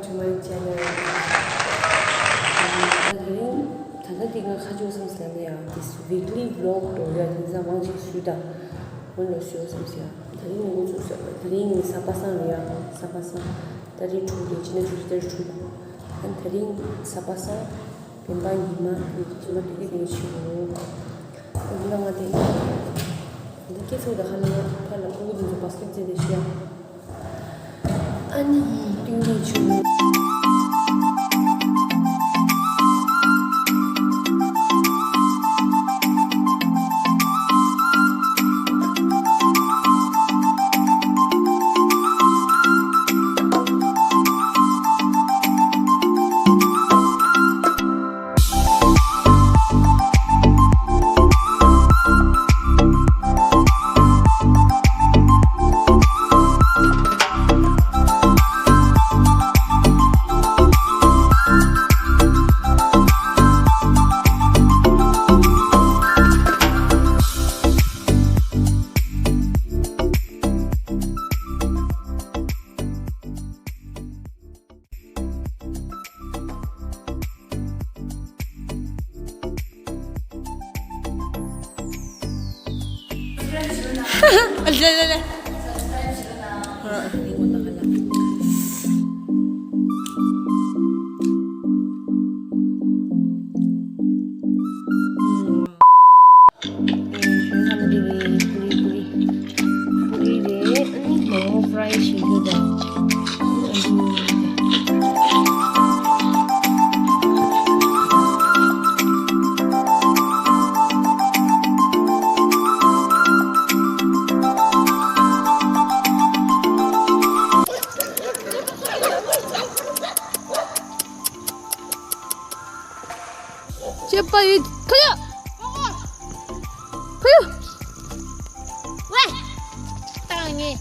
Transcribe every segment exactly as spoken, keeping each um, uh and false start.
to my channel. ད་རིང་ད་ལྟ་འདི་ང་ཁ་ཆུ་བསམ་ཟེར་ནས་ཡང་this weekly vlog འགྲོ་ཡ་དེང་སང་མང་ཆེ་ཞུས་དང་། སྔོན་ལ་ཞུས་བསམ་ཟེར་ཡ། ད་རིང་ངོ་ཚུགས་ཟེར་བ། ད་རིང་གཟའ་པ་སངས་རེད་ཡ། གཟའ་པ་སངས། ད་རིང་དྲུག་རེད། ཕྱི་ནས་དྲུག་ད་རིང་དྲུག་ད། ད་རིང་གཟའ་པ་སངས། བོད་པ་ཉི་མ་ཉི་མ་དེ་ག་དེ་ནས་ཤི་འོ། འདི་ལ་ང་དེ་འདི་སྐྱེ་ཚོགས་དང་ཧ་ལམ་ཕར་ལ་ཕྲུ་གུ་དེ་ཚོ་བ་སྐེབ་རྩེད་དེ་ཤི་ཡ། ཨ་ནི་ཏིང་ཏིང་ཆུ། ལེ་ལེ་ལེ། ཨེ། ཞོན་ཁ་མ་དེ་རེད། ཕུ་རི་ཕུ་རི། ཕུ་རི་རེད། ཨ་ནི་མོག་མོག་ཕ་རའི་བྱེད་རྒྱུ་དང་། ཅེ་པ་ཡི་ཕ་ཡ། ཕ་ཡ། ཝེ། ཏང་ངེ།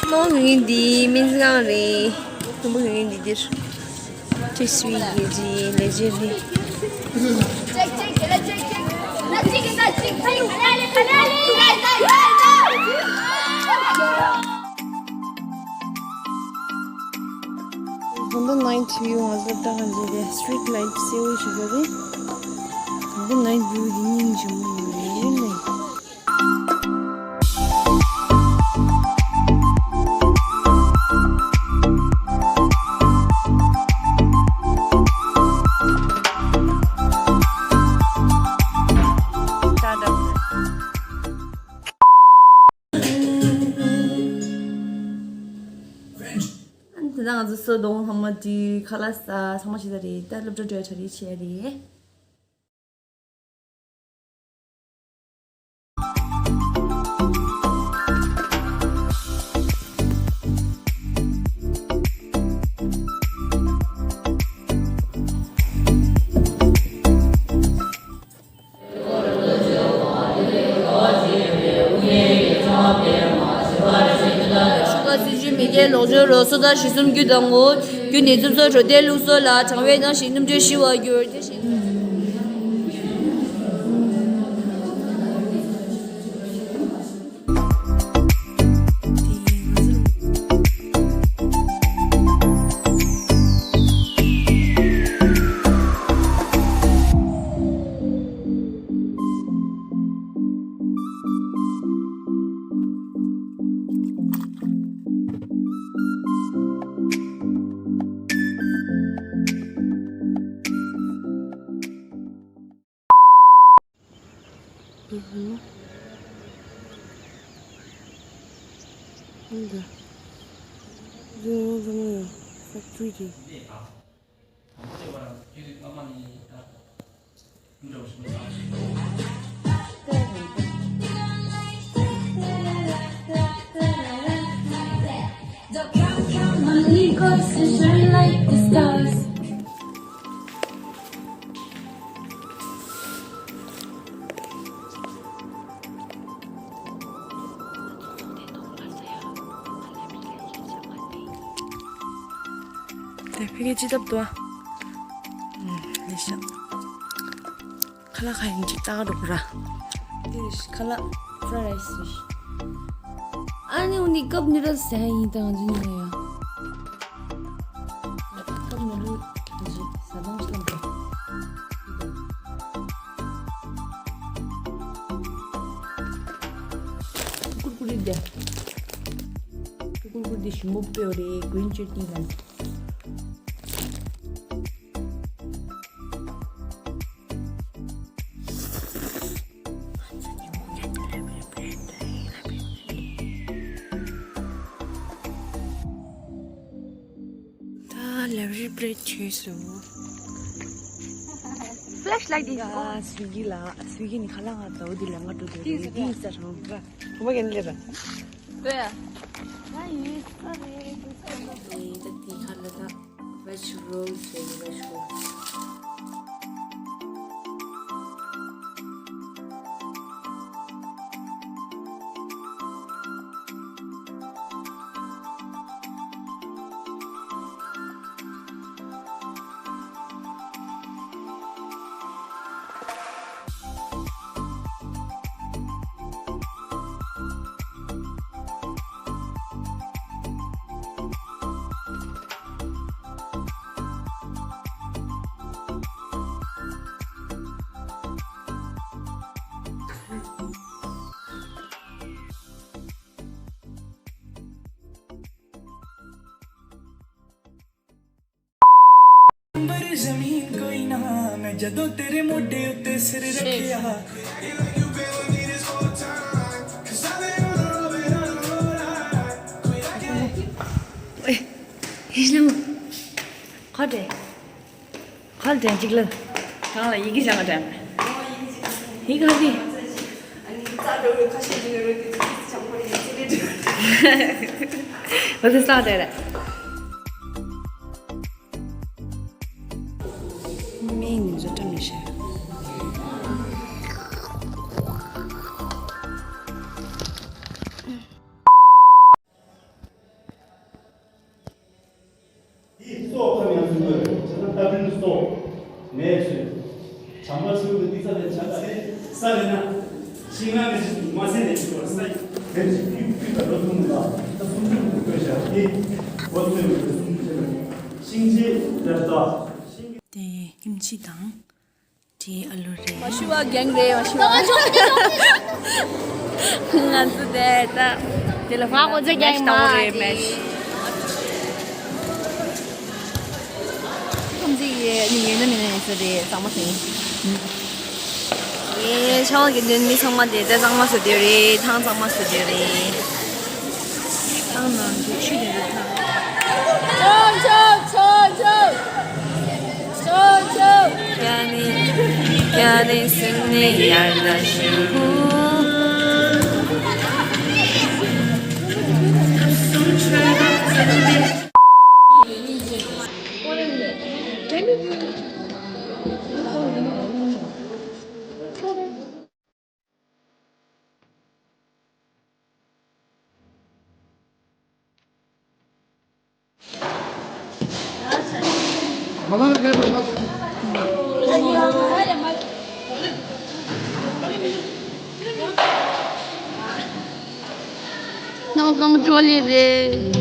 མོ་ངའི་འདི་སྨན་ཁང་རེད། མོ་ངའི་འདི་འདིར། ཅི་སུའི་ཡེ་ཇི་ལེ་ཇེ་རེད། ད་ལྟ་ནའིཊ་བིའུ་ང་ཚོ་ལྟ་ག་འགྲོ་རེད། སི་ཊི་རིཊ་ལའིཊ་གསལ་བོ་ཞིག་ཡོད་རེད། ད་ལྟ་ནའིཊ་བིའུ་འདི་སྙིང་རྗེ་མོ་ཡོད་རེད། ཨ་ནི་དེ་ན་ང་ཚོ་སོ་དོང་ལྷག་མ་དུས་ཁ་ལག་ཟ་ཚང་མ་བྱས་ཚར་རེད། ད་སློབ་གྲྭ་འགྲོ་ཡ་གྲ་སྒྲིག་བྱས་རེད། ཤུག་པ་སྲིད་ཇུས་མི་སྐྱའི་ལོག་སྤྱོད་རོགས་སོ་ཟླ་བཞི་གསུམ་རྒྱུ་དང་ངོ་། རྒྱུ་ནད་འཛོམས་སོགས་འཕྲོད་བསྟེན་ལུགས་སྲོལ་ལ་གྲང་བའི་ནང་བཞིན་སྣུམ་དྲོད་ཞི་བར་འགྱུར། དེ་བཞིན། ཕེག་ཊི་རི་དེ། དེ་ཕ་གི་ཅི་བཏབ་འདུག་ཨ། ལེ་ཤ། ཁ་ལག་ཁ་ཡིན་ཅིག་ལྟ་ག་འགྲོ་གི་ར། དེ་རེད་ཤི་ཁ་ལག་fried rice་རེད་ཤི། ཨ་ནི་འོ་ནི་cup noodles་ཟ་ཡ་ཡིན་ད་ང་ཚོ་ཉོ་ཡ། cup noodle་ཟ་སྟངས་ཤི་ལ་འགྲོ། ཀུར་ཀུར་རེད་དེ། ཀུར་ཀུར་དེ་ཞིམ་པོ་དཔེ་རེད་green chutney་ལ། ད་ལེབ་རི་བྷི་རེཌ་བྱས་སོང་། Flashlight་དེ། ཡ་སུ་གི་ལ་སུ་གི་ནི་ཁ་ལག་ང་ད་འོ་དེ་ལ་ང་འགྲོ་དུས་དེ་རེད་དེ་ས་རང་ག་ཁོ་མ་གན་ལེ་ར། ལོ་ཡ། ད་ཡིན་ས་རེད་དེ་ས་རེད། ད་དེ་ཁ་ལ་ད། Veg rolls and veg rolls. ऊपर जमीन कोई ना, मैं जदों तेरे मोढे उत्ते सिर रखिया। ཨེ། ཧེ་ལུ། ཁ་བྲལ། ཁ་བྲལ་ཅིག་ལ། གང་ལ་ཡི་གེ་བྱ་མ་བྲལ། ཡི་གེ་ག་དེ། འོ་དེ་ས་བྲལ་རེད། མིག་ནི་བཟོ་གྲྭ་མི་ཤེས། དེའི་སྲོག་ཐམ་ཡང་ཟིན་པར་བྱས་ན་ལྟ་གྲུབ་སྲོག་མེད་ཚུལ། བྱང་པ་ཚུལ་དུ་འདི་ས་ལས་བྱ་ད་ལས་ས་ལས་ན། ཤིང་ནགས་ཀྱི་མ་སེ་ནས་ཅི་བར་ས་ཡི་དེར་ཅིག་ཕུད་ཕུད་ལ་ལོ་གསུམ་ལ་ད་སུམ་ཅུ་དུ་བཀོད་བཞག་དེ་འོ་ཚོད་ཀྱི་སུམ་ཅུ་ཆེ་བ་ཤིང་རྗེས་རེད་ད། དེ་ཀིམ་ཆི་དང་། དེ་ཨ་ལུ་རེད། མ་ཤི་བ་རྒན་རེད་མ་ཤི་བ། ང་ཚོ་དེ་ད་དེ་ལ་ང་ཁོ་ཚོ་རྒན་མ་རེད་མེ་ཤི། ཁམས་ཅིག་ཡེ་ནི་ཡེ་ན་མི་ན་ཡེ་ས་རེད་གཙང་མ་ཟིན། ཡེ་ཤ་བ་གི་ནི་མི་ཚང་མ་དེ་ད་གཙང་མ་བཟོ་དེ་རེད་ཐང་གཙང་མ་བཟོ་དེ་རེད། ཐང་ནང་གི་ཆུ་དེ་རེད་ཐང་། ཆོག་ཆོག་ཆོག་ཆོག་ཆོག་ཆོག་ནང་ཁང་ཅོ་ལེ་རེད།